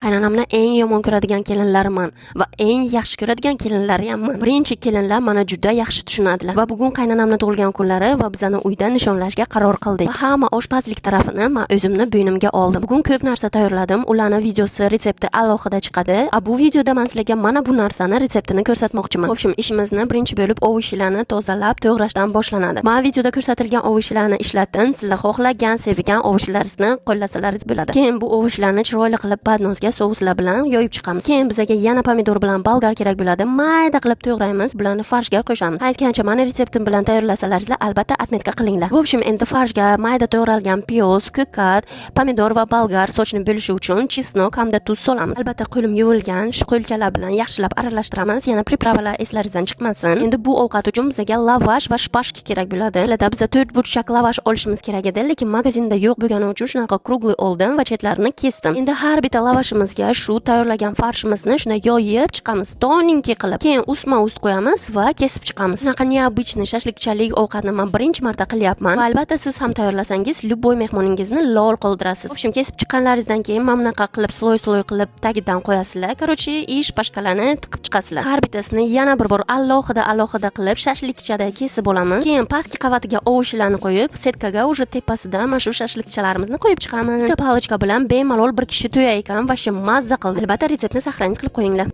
Qaynonamni eng yomon ko'radigan kelinlariman va eng yaxshi ko'radigan kelinlariyamman. Birinchi, kelinlar mani juda yaxshi tushunadilar va bugun qaynonamni tug'ilgan kunlari va bizani uyda nishonlashga qaror qildik. Va hamma oshpazlik tarafini man o'zimni bo'ynimga oldim. Bugun ko'p narsa tayyorladim. Ularni videosi, retsepti alohida chiqadi. A bu videoda man sizlarga mana bu narsani retseptini ko'rsatmoqchiman. В общем, ishimizni birinchi bo'lib овощи larni tozalab to'g'rashdan boshlanadi. Man videoda ko'rsatilgan овощи larni ishlatdim. Sizlar xohlagan, sevgan овощи laringizni qo'llasalaringiz bo'ladi. Keyin bu овощи larni chiroyli qilib поднос ga souslar bilan yoyib chiqamiz. Keyin bizga yana pomidor bilan bolgar kerak bo'ladi. Mayda qilib to'g'raymiz, bularni farshga qo'shamiz. Aytgancha, mani retseptim bilan tayyorlasalaringizlar, albatta отметка qilinglar. В общем, endi farshga mayda to'g'ralgan piyoz, ko'kat, pomidor va bolgar сочный bo'lishi uchun чеснок hamda tuz solamiz. Albatta, qo'lim yuvilgan, shu qo'lchalar bilan yaxshilab aralashtiramiz. Yana приправа lar eslaringizdan chiqmasin. Endi bu ovqat uchun bizga lavash va шпажка kerak bo'ladi. Sizlarda biza to'rt burchak lavash olishimiz kerak edi, lekin magazinda yo'q bo'lgani uchun shunaqa круглый oldim va chetlarini kesdim. Endi har bitta lavashimizga shu tayyorlagan farshimizni shunday yoyib chiqamiz, тоненький qilib. Keyin ustma-ust qo'yamiz va kesib chiqamiz. Shunaqa необычный shashlikchalik ovqatni man birinchi marta qilyapman. Va albatta siz ham tayyorlasangiz, любой mehmoningizni lol qoldirasiz. В общем, kesib chiqqanlaringizdan keyin mana bunaqa qilib слой-слой qilib tagidan qo'yasizlar. Короче, и шпажка larni tiqib chiqasizlar. Har bittasini yana bir bor alohida alohida qilib shashlikchada kesib olamiz. Keyin pastki qavatiga овощи larni qo'yib, сетка ga уже tepasidan mana shu shashlikchalarimizni qo'yib chiqamiz. Bitta палочка bilan bemalol bir kishi to'yar ekan, вообще mazza qildi. Albatta retseptni сохранить qilib qo'yinglar.